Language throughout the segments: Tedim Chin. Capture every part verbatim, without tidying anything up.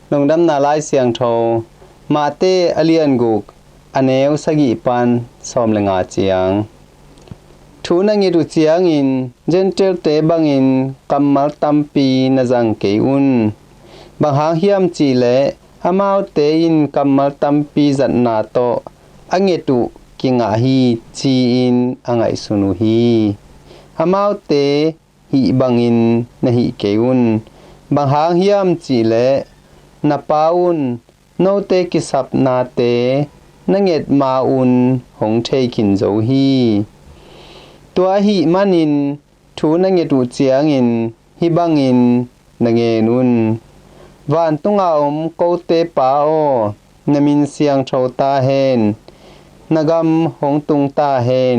Lungdamna Lai Siangtho, Mate a lian guk, a neu sagih pan sawm le nga ciang. Thu na nget uh ciangin Gentile-te bangin kammal tampi na zang kei un. Bang hang hiam cihleh amaute in kammal tampi zatna tawh a nget uh kingah hi, ci-in a ngaihsun uh hi. Amaute hih bangin na hih kei un. Bang hang hiam cihleh na Pa un note kisapnate na nget ma-un hong thei khin zo hi. Tua ahih manin thu na nget uh ciangin hih bangin na ngen un: Vantunga om kote Pa aw, na min siangtho ta hen. Na gam hong tung ta hen.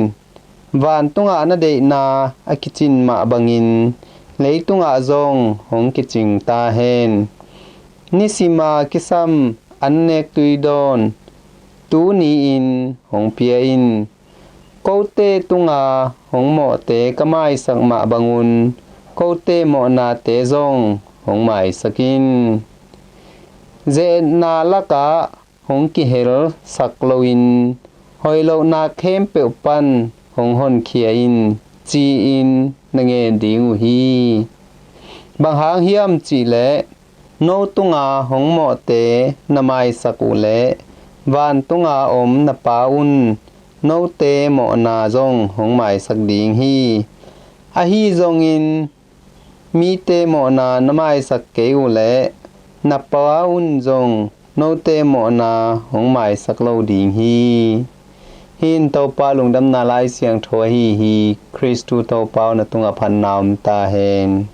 Vantungah na deihna a kicin mah bangin leitungah zong hong kicing ta hen. Nisima kisam annek tuidawn tuni-in hong pia in. Kote tunga hong mawhte ka maisak mah bangun kote mawhnate zong hong maisak in. Ze-etna lakah hong kihelsak loin hoih lohna khempeuh pan hong honkhia in, ci-in na ngen ding uh hi. Bang hang hiam cihleh no tunga hong mawhte na maisak uh leh vantunga om na Pa un note mawhna zong hong maisak ding hi. Ahi zongin mite mawhna na maisak kei uh leh na Pa un zong note mawhna hong maisak lo ding hi. Hih in Topa Lungdamna Lai Siangtho ahi hi. Khristu Topa aw, na tungah phatna om ta hen.